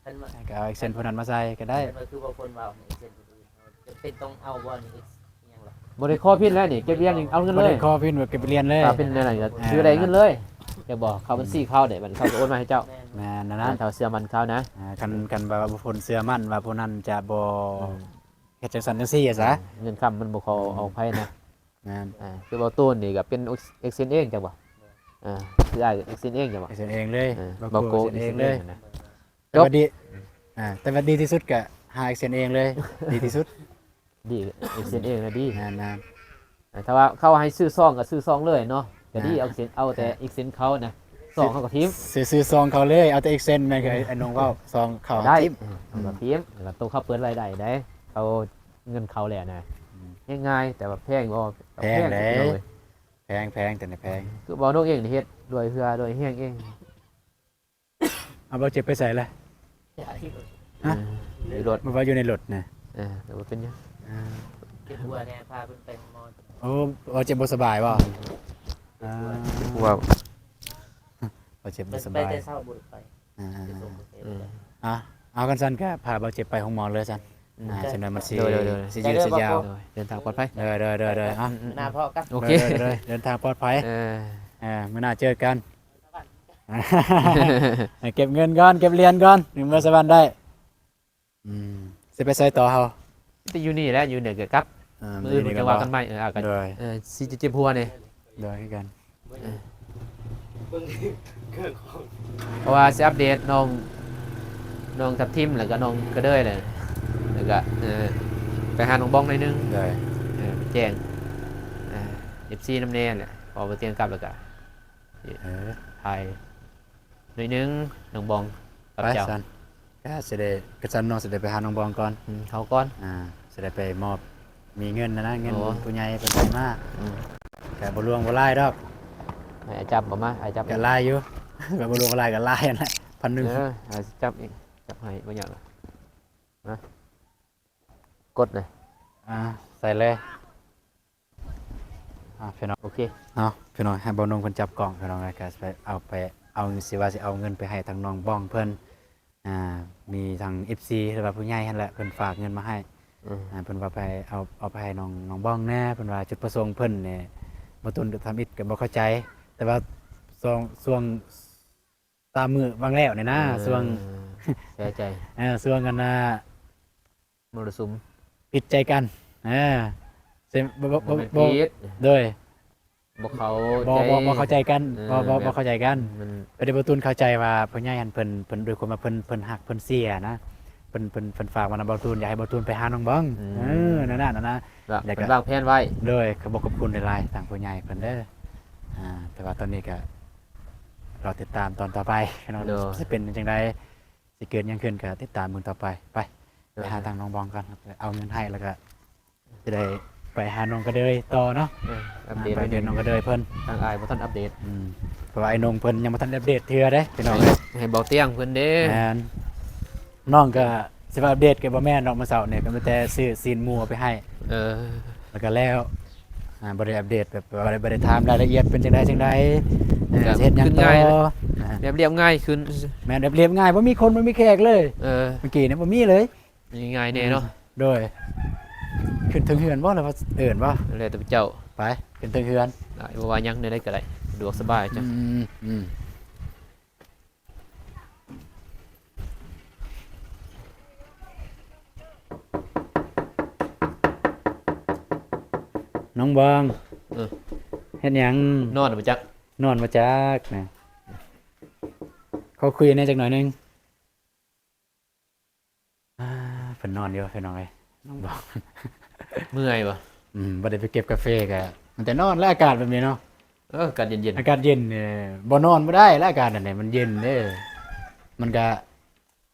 ຄັນວ່າ ກໍເອົາເອັກເຊັນຜູ້ນັ້ນມາໃສ່ກໍໄດ້ ຄັນວ່າຄືບ່າວຝົນເວົ້ານີ້ ເອັກເຊັນຜູ້ອື່ນ ຈຳເປັນຕ້ອງເອົາບໍ່ນີ້ ເອັກ ອີຫຍັງລະ ບໍ່ໄດ້ຂໍພິນແລ້ວນີ້ ເກັບຫຼຽນນີ້ ເອົາເງິນເລີຍ ບໍ່ໄດ້ຂໍພິນວ່າເກັບຫຼຽນເລີຍ ຖ້າເປັນແນວນັ້ນກໍ ອ່າ ຖືໄດ້ເງິນເລີຍ ແມ່ນບໍ່? ເຂົ້າບັນຊີເຂົາເດ້ ບັດນີ້ເຂົາກໍໂອນມາໃຫ້ເຈົ້າ ແມ່ນ ແມ່ນນັ້ນ ຖ້າເຊື່ອໝັ້ນເຂົານະ ອ່າ ຄັນ ຄັນວ່າຜູ້ຄົນເຊື່ອໝັ້ນວ່າຜູ້ນັ້ນຈະບໍ່ ອືມ ເຮັດຈັ່ງຊັ້ນຈັ່ງຊີ້ຊະ ອືມ ເງິນຄຳມັນບໍ່ຂໍອອກໃຜນະ ອືມ ແມ່ນ ອ່າ ຄືບໍ່ໂຕນນີ້ກໍເປັນເອັກເຊັນເອງ ຈັກບໍ່? ອ່າ ຄືອ້າຍເອັກເຊັນເອງ ຈັກບໍ່? ເອັກເຊັນເອງເລີຍ ເອີ ບໍ່ໂກ ບໍ່ໂກ ເອັກເຊັນເອງເລີຍ ເອັກເຊັນເອງນະ ຈົບ ແຕ່ວ່າດີ ອ່າ ແຕ່ວ່າດີທີ່ສຸດກໍຫາເອັກເຊັນເອງເລີຍ ດີທີ່ສຸດ ດີ ເອັກເຊັນເອງນະດີ ແມ່ນໆ ເອີ ຖ້າວ່າເຂົາໃຫ້ຊື້ຊອງກໍຊື້ຊອງເລີຍເນາະ ກໍດີ ອ່າ ເອົາເຊັນ ເອົາແຕ່ ອ່າ ເອັກເຊັນເຂົານະ ຊອງເຮົາກໍຖິ້ມ ຊື້ ຊື້ຊອງເຂົາເລີຍ ເອົາແຕ່ເອັກເຊັນ ແມ່ນຄື ອ່າ ໄອ້ນ້ອງເວົ້າ ຊອງເຂົາ ກໍໄດ້ ຖິ້ມ ເອີ ເຮົາກໍຖິ້ມ ແລ້ວກໍໂຕເຂົາເປີດລາຍໄດ້ໄດ ເຂົາເງິນເຂົາແຫຼະນະ ອືມ ເຮັດງ່າຍ ແຕ່ວ່າແພງບໍ່? ແພງເດ້ ແພງ ແພງ ແຕ່ນີ້ແພງ ຄືບໍ່ນ້ອງເອງນີ້ເຮັດດ້ວຍເຫື່ອດ້ວຍແຮງເອງ ເອົາ ບໍ່ເຈັບໄປໃສລະ? ຮະ? ເອີ ຢູ່ລົດ ບໍ່ວ່າຢູ່ໃນລົດນະ ເອີ ແຕ່ວ່າເປັນຫຍັງ ອ່າ ເຈັບຫົວແດ່ ພາເພິ່ນໄປໂຮງໝໍ ໂອ້ ບໍ່ເຈັບບໍ່ສະບາຍບໍ່? ອືມ ອ່າ ເຈັບຫົວ ບໍ່ເຈັບບໍ່ສະບາຍ ໄປແຕ່ເຊົ້າບໍ່ໄດ້ໄປ ອ່າ ໄປສົ່ງ ເອີ ອ່າ ເອົາ ຄັນຊັ້ນກໍພາບໍ່ເຈັບໄປໂຮງໝໍເລີຍຊັ້ນ ອືມ ອ່າ ຊັ້ນມັນຊິ ໂດຍໆໆ ຊິຍືດຊິຍາວ ໂດຍ ເດີນທາງປອດໄພ ໂດຍໆໆ ເອົາ ອືມໆໆ ໜ້າພໍ້ກັນ ໂອເຄ ໂດຍໆໆ ເດີນທາງປອດໄພ ເອີ ເອີ ມື້ໜ້າເຈີກັນ ເກັບເງິນກ່ອນ ເກັບຫຼຽນກ່ອນ ເມືອສະຫວັນໄດ້ ອືມ ຊິໄປໃສຕໍ່ເຮົາ? ຊິໄປຢູ່ນີ້ແຫຼະ ຢູ່ນີ້ກໍກັບ ອ່າ ມື້ອື່ນ ມື້ອື່ນ ຈັ່ງວ່າກັນໃໝ່ ເອີ ອ່າ ກັນ ໂດຍ ເອີ ຊິເຈັບຫົວແດ່ ໂດຍ ຄືກັນ ເອີ ເບິ່ງເຄື່ອງຂອງ ເພາະວ່າຊິອັບເດດນ້ອງ ນ້ອງທັບທິມ ແລ້ວກໍນ້ອງກະເດີຍແຫຼະ ແລ້ວກໍ ເອີ ໄປຫານ້ອງບອງໜ້ອຍໜຶ່ງ ໂດຍ ເອີ ແຈ້ງ ເອີ ເອັຟຊີນຳແດ່ແຫຼະ ເພາະວ່າຕຽງກັບ ແລ້ວກໍ ເອີ ຖ່າຍໜ້ອຍໜຶ່ງ ນ້ອງບອງ ໄປ ກັບເຈົ້າ ຊັ້ນ ກະຊິໄດ້ ກະຊັ້ນນ້ອງຊິໄດ້ໄປຫານ້ອງບອງກ່ອນ ອືມ ເຂົ້າກ່ອນ ອ່າ ຊິໄດ້ໄປມອບ ມີເງິນນະນະ ເງິນ ໂອ້ ຜູ້ໃຫຍ່ເພິ່ນໃຫ້ມາ ອືມ ກະບໍ່ຫຼວງບໍ່ຫຼາຍດອກ ໃຫ້ອ້າຍຈັບບໍ່ມາ ອ້າຍຈັບ ກະຫຼາຍຢູ່ ກະບໍ່ຫຼວງບໍ່ຫຼາຍ ກະຫຼາຍຫັ້ນແຫຼະ ພັນໜຶ່ງ ເອີ ອ້າຍຈັບເອງ ຈັບໃຫ້ ບໍ່ຍາກດອກ ມາ ກົດເລີຍ ອ່າ ໃສ່ເລີຍ ອ່າ ພີ່ນ້ອງ ໂອເຄ ເນາະ ພີ່ນ້ອງ ໃຫ້ບ່າວນົງເພິ່ນຈັບກ້ອງ ພີ່ນ້ອງ ແລ້ວກໍໄປເອົາ ໄປເອົາ ຊິວ່າຊິເອົາເງິນໄປໃຫ້ທາງນ້ອງບອງເພິ່ນ ອ່າ ມີທາງເອັຟຊີ ຫຼືວ່າຜູ້ໃຫຍ່ຫັ້ນແຫຼະ ເພິ່ນຝາກເງິນມາໃຫ້ ອືມ ອ່າ ເພິ່ນວ່າໄປເອົາ ເອົາໄປໃຫ້ນ້ອງ ນ້ອງບອງແດ່ ເພິ່ນວ່າຈຸດປະສົງເພິ່ນນີ້ ບໍ່ຕຸນກັບທຳອິດກໍບໍ່ເຂົ້າໃຈ ແຕ່ວ່າຊ່ວງ ຊ່ວງ ຕາມມື້ຫວ່າງແລ້ວນີ້ນະ ເອີ ຊ່ວງ ເສຍໃຈ ເອີ ຊ່ວງອັນນ່າ ມໍລະສຸມ ຜິດໃຈກັນ ເອີ ເຊັ່ນ ບໍ່ ບໍ່ ບໍ່ແມ່ນ ບໍ່ ຜິດ ໂດຍ ບໍ່ເຂົ້າ ບໍ່ ໃຈ ບໍ່ ບໍ່ເຂົ້າໃຈກັນ ເອີ ບໍ່ ບໍ່ ແບບ ບໍ່ເຂົ້າໃຈກັນ ມັນ ແຕ່ບໍ່ຕຸນເຂົ້າໃຈວ່າຜູ້ໃຫຍ່ຫັ້ນເພິ່ນ ເພິ່ນ ດ້ວຍຄວາມວ່າເພິ່ນ ເພິ່ນຮັກເພິ່ນເຊຍນະ ເພິ່ນ ເພິ່ນ ເພິ່ນຝາກມານຳບ່າວຕູນ ຢາກໃຫ້ບ່າວຕູນໄປຫານ້ອງບອງ ອືມ ເອີ ນັ້ນນະ ນັ້ນນະ ແລ້ວກໍເພິ່ນວາງແຜນໄວ້ ໂດຍ ກໍຂອບ ຂອບຄຸນຫຼາຍໆ ທາງຜູ້ໃຫຍ່ເພິ່ນເດີ ອ່າ ແຕ່ວ່າຕອນນີ້ກໍ ລໍຕິດຕາມຕອນຕໍ່ໄປເນາະ ໂດຍ ຊິເປັນຈັ່ງໃດ ຊິເກີດຫຍັງຂຶ້ນກໍຕິດຕາມເບິ່ງຕໍ່ໄປ. ໄປ ໂດຍ ໄປຫາທາງນ້ອງບອງກ່ອນ ເອົາເງິນໃຫ້ ແລ້ວກໍຊິໄດ້ໄປຫານ້ອງກະເດີຍຕໍ່ເນາະ ເອີ ອັບເດດ ໄປອັບເດດນ້ອງກະເດີຍເພິ່ນ. ທາງອ້າຍບໍ່ທັນອັບເດດ ອືມ ເພາະວ່າອ້າຍນົງເພິ່ນຍັງບໍ່ທັນອັບເດດເທື່ອເດ້ພີ່ນ້ອງ. ໃຫ້ ໃຫ້ເບົາຕຽງເພິ່ນເດ້ ແມ່ນ ນ້ອງກໍຊິວ່າອັບເດດກໍບໍ່ແມ່ນດອກ ມື້ເຊົ້ານີ້ກໍມີແຕ່ຊື້ຊີ້ນໝູເອົາໄປໃຫ້ ເອີ ແລ້ວກໍແລ້ວ ອ່າ ບໍ່ໄດ້ອັບເດດແບບວ່າ ບໍ່ໄດ້ ບໍ່ໄດ້ຖາມລາຍລະອຽດເປັນຈັ່ງໃດຈັ່ງໃດ ເອີ ກໍ ຊິເຮັດຫຍັງຕໍ່ ຄືງ່າຍນະ ອ່າ ແບບລຽບງ່າຍຂຶ້ນ ແມ່ນ ແບບລຽບງ່າຍ ບໍ່ມີຄົນ ບໍ່ມີແຂກເລີຍ ເອີ ເມື່ອກີ້ນີ້ບໍ່ມີເລີຍ ງ່າຍແດ່ເນາະ ອືມ ໂດຍ ຂຶ້ນເທິງເຮືອນບໍ່ ຫຼືວ່າເອີ້ນບໍ່? ແລ້ວແຕ່ເຈົ້າ ໄປ ຂຶ້ນເທິງເຮືອນ ໄດ້ ບໍ່ວ່າຫຍັງ ແນວໃດກໍໄດ້ ສະດວກສະບາຍ ອືມ ອືມ. ນ້ອງບອງ ເອີ ເຮັດຫຍັງ? ນອນບໍ່ຈັກ ນອນບໍ່ຈັກນະ ຂໍຄຸຍແດ່ຈັກໜ້ອຍໜຶ່ງ. ອ່າ ເພິ່ນນອນຢູ່ພີ່ນ້ອງເອີຍ ນ້ອງບອງ ເມື່ອຍບໍ່? ອືມ ບໍ່ໄດ້ໄປເກັບກາເຟກໍ ມັນແຕ່ນອນແລ້ວ ອາກາດແບບນີ້ເນາະ. ເອີ ອາກາດເຢັນໆ ອາກາດເຢັນນີ້ ບໍ່ນອນບໍ່ໄດ້ແລ້ວ ອາກາດອັນນີ້ມັນເຢັນເດ້ ມັນກະ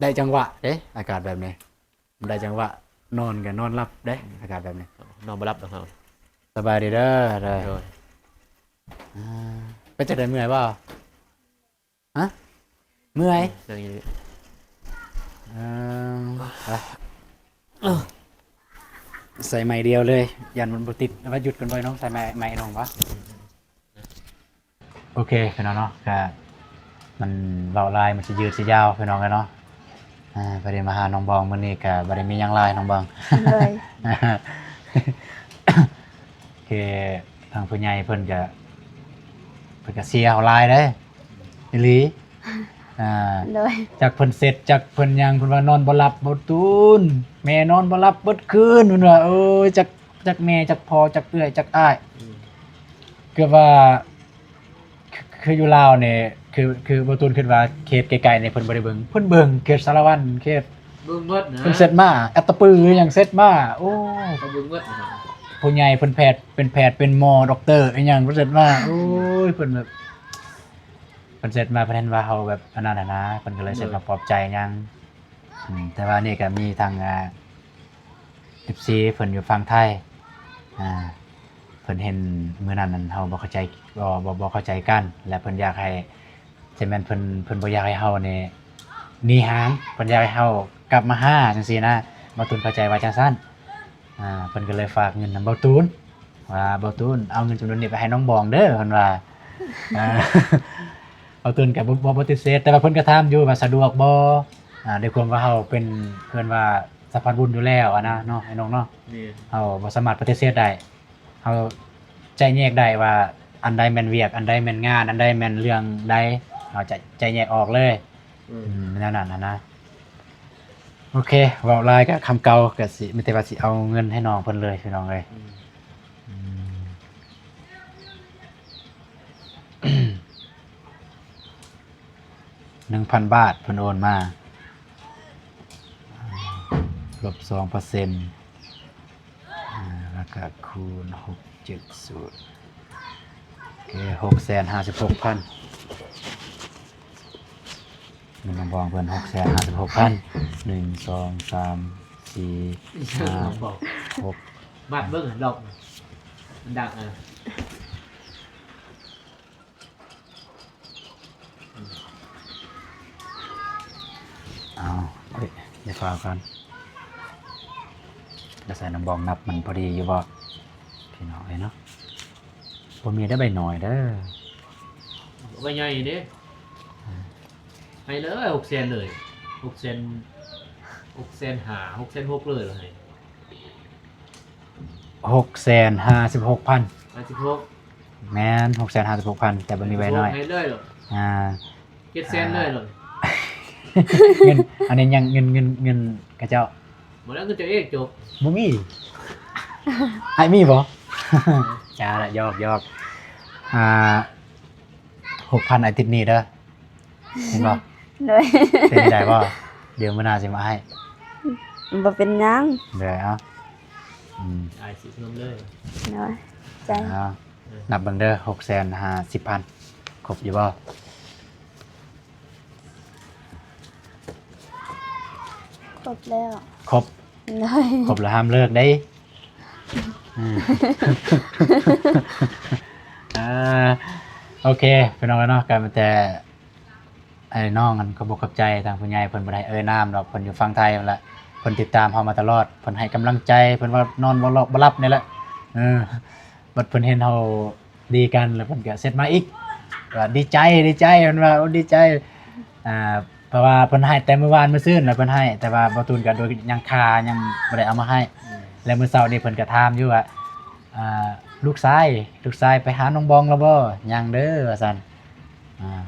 ໄດ້ຈັງຫວະເດ້ ອາກາດແບບນີ້ ມັນໄດ້ຈັງຫວະ ນອນກະນອນຫຼັບເດ້ ອາກາດແບບນີ້ ນອນບໍ່ຫຼັບດອກເຮົາ. ສະບາຍດີເດີ ໂດຍ ໂດຍ ອ່າ ເປັນຈັ່ງໃດ ເມື່ອຍບໍ່? ຮະ ເມື່ອຍ ນັ່ງຢູ່ນີ້ ເອີ ໄປ ໃສ່ໄມ້ດຽວເລີຍ ຢ້ານມັນບໍ່ຕິດ ເອົາໄວ້ຢຸດກ່ອນ ບໍ່ນ້ອງ ໃສ່ໄມ້ ໄມ້ນ້ອງວະ. ໂອເຄພີ່ນ້ອງເນາະ ກະມັນເວົ້າຫຼາຍມັນຊິຍືດຊິຍາວພີ່ນ້ອງເອີຍເນາະ. ອ່າ ພໍດີມາຫານ້ອງບອງ ມື້ນີ້ກະບໍ່ໄດ້ມີຫຍັງຫຼາຍ ນ້ອງບອງ ໂດຍ ຄືທາງຜູ້ໃຫຍ່ເພິ່ນກະ ເພິ່ນກະເຊຍເຮົາຫຼາຍເດ້ ອີ່ຫຼີ ອ່າ ໂດຍ ຈັກເພິ່ນເຊັດ ຈັກເພິ່ນຫຍັງ ເພິ່ນວ່ານອນບໍ່ຫຼັບ ບໍ່ຕູນ ແມ່ນອນບໍ່ຫຼັບເບິດຄືນ ເພິ່ນວ່າ ໂອ້ຍ ຈັກ ຈັກແມ່ ຈັກພໍ່ ຈັກເອື້ອຍ ຈັກອ້າຍ ອືມ ເກືອບວ່າ ຄື ຄືຢູ່ລາວນີ້ ຄື ຄືບໍ່ຕູນຄິດວ່າເຂດໄກໆນີ້ເພິ່ນບໍ່ໄດ້ເບິ່ງ ເພິ່ນເບິ່ງເຂດສາລະວັນ ເຂດ ເບິ່ງເບິດນະ ເພິ່ນເຊັດມາ ອັດຕະປືຫຍັງເຊັດມາ ໂອ້ ເຂົາເບິ່ງເບິດນະ ຜູ້ໃຫຍ່ເພິ່ນແພດ ເປັນແພດ ເປັນໝໍ ດັອກເຕີ ອີ່ຫຍັງເພິ່ນເຊັດມາ ໂອ້ຍ ເພິ່ນແບບ ເພິ່ນເຊັດມາ ເພິ່ນເຫັນວ່າເຮົາແບບອັນນັ້ນນະ ເພິ່ນກໍເລີຍເຊັດມາປອບໃຈຫຍັງ ອືມ ແຕ່ວ່ານີ້ກໍມີທາງ ອ່າ ເອັຟຊີ ເພິ່ນຢູ່ຝັ່ງໄທ ອ່າ ເພິ່ນເຫັນມື້ນັ້ນນັ້ນເຮົາບໍ່ເຂົ້າໃຈ ບໍ່ ບໍ່ ບໍ່ເຂົ້າໃຈກັນ ແລະ ເພິ່ນຢາກໃຫ້ ແຕ່ແມ່ນເພິ່ນ ເພິ່ນບໍ່ຢາກໃຫ້ເຮົານີ້ໜີຫ່າງ ເພິ່ນຢາກໃຫ້ເຮົາກັບມາຫາຈັ່ງຊີ້ນະ ບ່າວຕູນເຂົ້າໃຈວ່າຈັ່ງຊັ້ນ ອ່າ ເພິ່ນກໍເລີຍຝາກເງິນນຳບ່າວຕູນ ວ່າ ບ່າວຕູນ ເອົາເງິນຈຳນວນນີ້ໄປໃຫ້ນ້ອງບອງເດີ ເພິ່ນວ່າ ອ່າ ບ່າວຕູນກໍບໍ່ ບໍ່ປະຕິເສດ ແຕ່ວ່າເພິ່ນກໍຖາມຢູ່ວ່າສະດວກບໍ່ ອ່າ ດ້ວຍຄວາມວ່າເຮົາເປັນ ເອີ້ນວ່າສະພານບຸນຢູ່ແລ້ວຫັ້ນນະເນາະ ໄອ້ນ້ອງເນາະ ແມ່ນ ເຮົາບໍ່ສາມາດປະຕິເສດໄດ້ ເຮົາແຈກແຍກໄດ້ວ່າອັນໃດແມ່ນວຽກ ອັນໃດແມ່ນງານ ອັນໃດແມ່ນເລື່ອງໃດ ເຮົາຈະແຈກແຍກອອກເລີຍ ອືມ ອືມ ແນວນັ້ນຫັ້ນນະ. ໂອເຄ ເວົ້າຫຼາຍກໍຄຳເກົ່າ ກໍຊິມີແຕ່ວ່າຊິເອົາເງິນໃຫ້ນ້ອງເພິ່ນເລີຍ ພີ່ນ້ອງເອີຍ ອືມ ອືມ ໜຶ່ງພັນບາດເພິ່ນໂອນມາ ລົບສອງເປີເຊັນ ອ່າ ແລ້ວກໍຄູນຫົກເຈັດສູນ ໂອເຄ ຫົກແສນຫ້າສິບຫົກພັນ ເງິນນ້ອງບອງເພິ່ນ ຫົກແສນຫ້າສິບຫົກພັນ ໜຶ່ງ ສອງ ສາມ ສີ່ ຫ້າ ຫົກ ບັດເບິ່ງດອກ ມັນດັງ ເອີ. ເອົາ ເອີຍ ຢ່າຟ້າວກ່ອນ ແລ້ວໃສ່ນ້ຳບອງນັບມັນພໍດີຢູ່ບໍ່ ພີ່ນ້ອງເອີຍເນາະ? ບໍ່ມີໄດ້ໃບນ້ອຍເດີ ໃບໃຫຍ່ເດ້ ໃຫ້ເລີຍ ຫົກແສນເລີຍ ຫົກແສນ ຫົກແສນຫ້າ ຫົກແສນຫົກເລີຍ ໃຫ້ ຫົກແສນຫ້າສິບຫົກພັນ ຫ້າສິບຫົກ ແມ່ນ ຫົກແສນຫ້າສິບຫົກພັນ ແຕ່ບໍ່ມີໃບນ້ອຍ ໃຫ້ເລີຍ ອ່າ ເຈັດແສນເລີຍ ອ່າ ເງິນ ອັນນີ້ຍັງເງິນ ເງິນ ເງິນເຂົາເຈົ້າ ບໍ່ແລ້ວ ເງິນເຈົ້າເອງຈົບ ບໍ່ມີ ອ້າຍມີບໍ່? ຢ່າລະ ຢອກໆ ອ່າ ຫົກພັນ ອ້າຍຕິດໜີ້ເດີ ເຫັນບໍ່? ໂດຍ ເປັນໄດ້ບໍ່? ດຽວມື້ໜ້າຊິມາໃຫ້ ບໍ່ເປັນຫຍັງ ໂດຍ ເອົາ ອືມ ອ້າຍຊິນຳເລີຍ ໂດຍ ໃຈ ເອົາ ນັບເບິ່ງເດີ ຫົກແສນຫ້າສິບພັນ ຄົບຢູ່ບໍ່? ຄົບແລ້ວ ຄົບ ໂດຍ ຄົບແລ້ວຫ້າມເລີກເດ້. ອືມ ອ່າ ໂອເຄ ພີ່ນ້ອງເນາະ ກໍມີແຕ່ ອ້າຍນ້ອງຫັ້ນ ຂອບອົກຂອບໃຈທາງຜູ້ໃຫຍ່ ເພິ່ນບໍ່ໄດ້ເອີ່ຍນາມດອກ ເພິ່ນຢູ່ຝັ່ງໄທພຸ້ນລະ ເພິ່ນຕິດຕາມເຮົາມາຕະຫຼອດ ເພິ່ນໃຫ້ກຳລັງໃຈ ເພິ່ນວ່ານອນບໍ່ຫຼອບບໍ່ຫຼັບນີ້ແຫຼະ ເອີ ບັດເພິ່ນເຫັນເຮົາດີກັນ ແລ້ວເພິ່ນກໍເຊັດມາອີກ ວ່າດີໃຈ ດີໃຈ ເພິ່ນວ່າ ໂອ້ ດີໃຈ ອ່າ ເພາະວ່າເພິ່ນໃຫ້ແຕ່ມື້ວານມື້ຊືນແລ້ວ ເພິ່ນໃຫ້ ແຕ່ວ່າບໍ່ຕູນກໍໂດຍຍັງຄາ ຍັງບໍ່ໄດ້ເອົາມາໃຫ້ ແລ້ວມື້ເຊົ້ານີ້ເພິ່ນກໍຖາມຢູ່ວ່າ ອ່າ ລູກຊາຍ ລູກຊາຍໄປຫານ້ອງບອງແລ້ວບໍ່? ຍັງເດີ ວ່າຊັ້ນ ອ່າ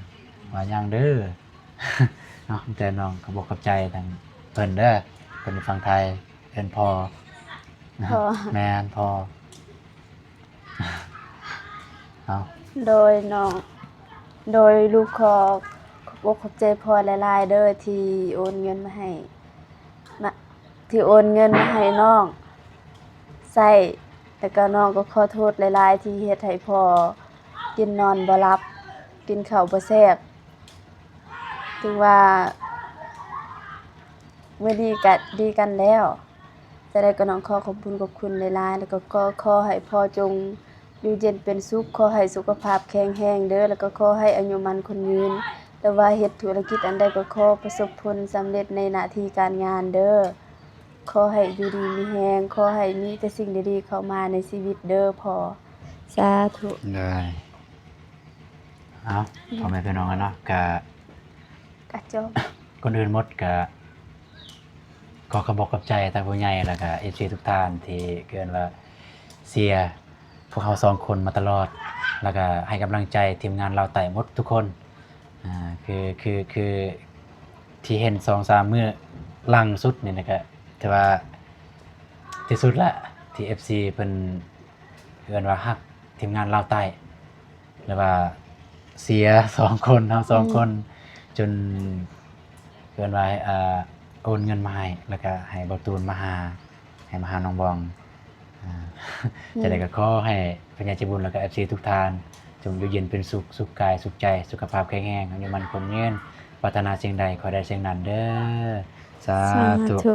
ວ່າຍັງເດີ ເນາະ ແຕ່ນ້ອງຂອບອົກຂອບໃຈທາງເພິ່ນເດີ ເພິ່ນຢູ່ຝັ່ງໄທ ເອີ້ນພໍ່ ພໍ່ ແມ່ນ ພໍ່ ເອົາ ໂດຍນ້ອງ ໂດຍລູກຂໍຂອບອົກຂອບໃຈພໍ່ຫຼາຍໆເດີ ທີ່ໂອນເງິນມາໃຫ້ ມາ ທີ່ໂອນເງິນມາໃຫ້ນ້ອງໃຊ້ ແລ້ວກໍນ້ອງກໍຂໍໂທດຫຼາຍໆ ທີ່ເຮັດໃຫ້ພໍ່ກິນນອນບໍ່ຫຼັບ ກິນເຂົ້າບໍ່ແຊບ ຖືວ່າມື້ນີ້ກະດີກັນແລ້ວ ຈັ່ງໃດກໍນ້ອງຂໍຂອບບຸນຂອບຄຸນຫຼາຍໆ ແລ້ວກໍຂໍ ຂໍໃຫ້ພໍ່ຈົ່ງ ຢູ່ເຢັນເປັນສຸກ ຂໍໃຫ້ສຸຂະພາບແຂງແຮງເດີ ແລ້ວກໍຂໍໃຫ້ອາຍຸໝັ້ນຂວັນຍືນ ແລະວ່າເຮັດທຸລະກິດອັນໃດກໍຂໍປະສົບຜົນສຳເລັດໃນໜ້າທີ່ການງານເດີ ຂໍໃຫ້ຢູ່ດີມີແຮງ ຂໍໃຫ້ມີແຕ່ສິ່ງດີໆເຂົ້າມາໃນຊີວິດເດີພໍ່ ສາທຸ ໂດຍ ເອົາ ພໍ່ແມ່ພີ່ນ້ອງເນາະ ກະ ກະຈົບ ກ່ອນອື່ນໝົດກະ ຂໍຂອບອົກຂອບໃຈທາງຜູ້ໃຫຍ່ ແລ້ວກະເອັຟຊີທຸກທ່ານ ທີ່ເອີ້ນວ່າເຊຍພວກເຮົາສອງຄົນມາຕະຫຼອດ ແລ້ວກະໃຫ້ກຳລັງໃຈທີມງານລາວໃຕ້ໝົດທຸກຄົນ ອ່າ ຄື ຄື ຄືທີ່ເຫັນສອງສາມມື້ຫຼັງສຸດນີ້ນະ ກະຖືວ່າທີ່ສຸດລະ ທີ່ເອັຟຊີເພິ່ນເອີ້ນວ່າຮັກທີມງານລາວໃຕ້ ຫຼືວ່າເຊຍສອງຄົນ ເຮົາສອງຄົນ ອືມ ຈົນເອີ້ນວ່າ ອ່າ ໂອນເງິນມາໃຫ້ ແລ້ວກະໃຫ້ບ່າວຕູນມາຫາ ໃຫ້ມາຫານ້ອງບອງ ອ່າ ອືມ ຈັ່ງໃດກໍຂໍໃຫ້ຜູ້ໃຫຍ່ໃຈບຸນ ແລ້ວກະເອັຟຊີທຸກທ່ານ ຈົ່ງຢູ່ເຢັນເປັນສຸກ ສຸກກາຍສຸກໃຈ ສຸຂະພາບແຂງແຮງ ອາຍຸໝັ້ນຂວັນຍືນ ປາດຖະໜາສິ່ງໃດຂໍໄດ້ສິ່ງນັ້ນເດີ ສາທຸ ສາທຸ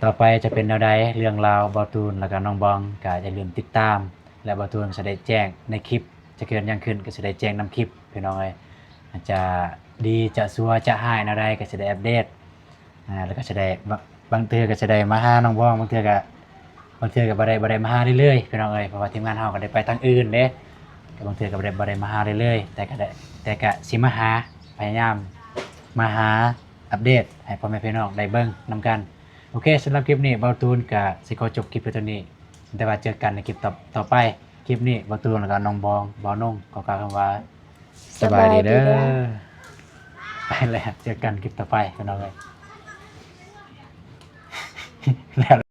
ຕໍ່ໄປຈະເປັນແນວໃດ ເລື່ອງລາວບ່າວຕູນ ແລ້ວກະນ້ອງບອງ ກະຢ່າລືມຕິດຕາມ ແລະ ບ່າວຕູນກະຊິໄດ້ແຈ້ງໃນຄລິບ ຈະເກີດຫຍັງຂຶ້ນກະຊິໄດ້ແຈ້ງນຳຄລິບ ພີ່ນ້ອງເອີຍ ຈະດີຈະຊົ່ວຈະຮ້າຍແນວໃດກະຊິໄດ້ອັບເດດ ອ່າ ແລ້ວກະຊິໄດ້ ບາງ ບາງເທື່ອກະຊິໄດ້ມາຫານ້ອງບອງ ບາງເທື່ອກະ ບາງເທື່ອກະບໍ່ໄດ້ ບໍ່ໄດ້ມາຫາເລື້ອຍໆ ພີ່ນ້ອງເອີຍ ເພາະວ່າທີມງານເຮົາກະໄດ້ໄປທາງອື່ນເດ້ ກະບາງເທື່ອກະບໍ່ໄດ້ ບໍ່ໄດ້ມາຫາເລື້ອຍໆ ແຕ່ກະໄດ້ ແຕ່ກະຊິມາຫາ ພະຍາຍາມມາຫາອັບເດດໃຫ້ພໍ່ແມ່ພີ່ນ້ອງໄດ້ເບິ່ງນຳກັນ ໂອເຄ ສຳລັບຄລິບນີ້ບ່າວຕູນກະຊິຂໍຈົບຄລິບໄວ້ເທົ່ານີ້ ແຕ່ວ່າເຈີກັນໃນຄລິບຕໍ່ ຕໍ່ໄປ ຄລິບນີ້ບ່າວຕູນ ແລ້ວກະນ້ອງບອງ ບ່າວນົງ ຂໍກ່າວຄຳວ່າ ສະບາຍດີເດີ ສະບາຍດີເດີ ໄປແລ້ວ ເຈີກັນຄລິບຕໍ່ໄປ ພີ່ນ້ອງເອີຍ ແລ້ວ.